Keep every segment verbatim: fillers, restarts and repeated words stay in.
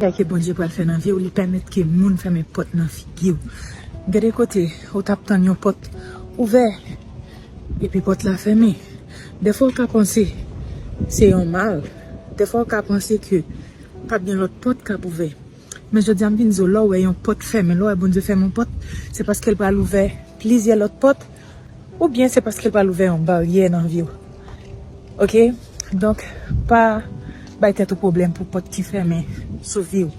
Bagay ke Bondye pral fè nan vi w, li pèmèt ke moun fèmen pòt nan figi w. Gen de kote ou t ap tann yon pòt ouvè, epi pòt la fèmen. Dèfwa w ka panse se yon mal. Dèfwa w ka panse ke p ap gen lòt pòt k ap ouvè. Men jodi a m vin di w, lè w wè yon pòt fèmen, lè w wè Bondye fèmen yon pòt, se paske l pral ouvè plizyè lòt pòt, oubyen se paske l pral ouvè yon baryè nan vi w. Oke? Donk, pa bay tèt ou pwoblèm pou pòt ki fèmen sou vi w.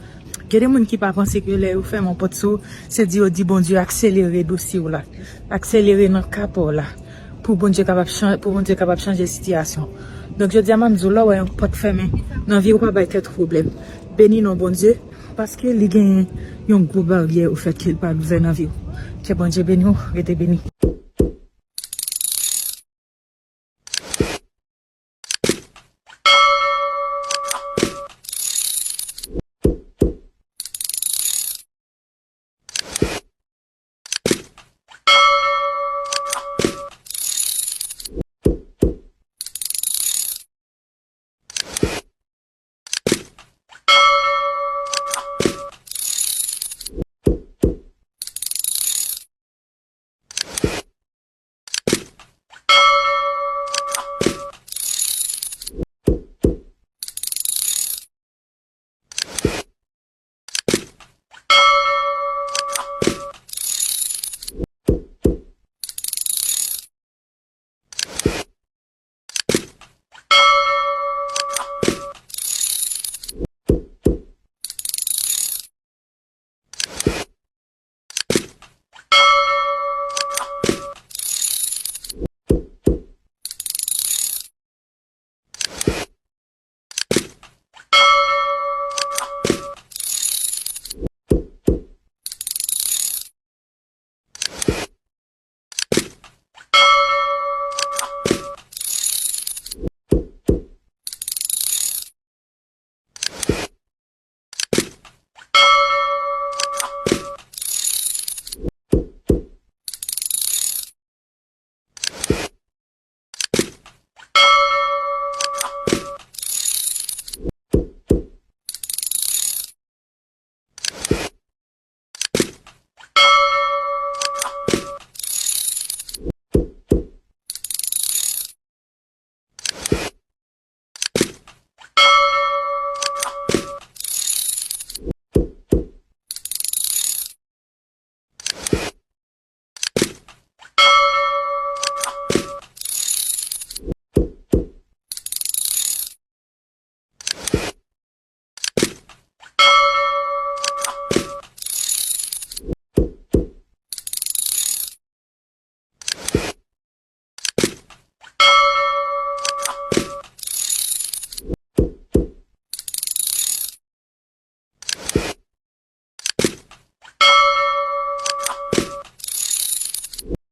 Gen de moun ki pa panse ke lè yo fèmen yon pòt sou ou, se di yo di Bondye akselere dosye w la, akselere nan ka pa w la, pou Bondye kapab chan-, pou Bondye kapab chanje sitiyasyon. Donk, jodi a m ap di w, lè w wè yon pòt fèmen nan vi w, pa bay tèt ou pwoblèm. Beni non Bondye, paske li gen yon gwo baryè ofèt ke l pral ouvè nan vi w. Ke Bondye beni w, rete beni.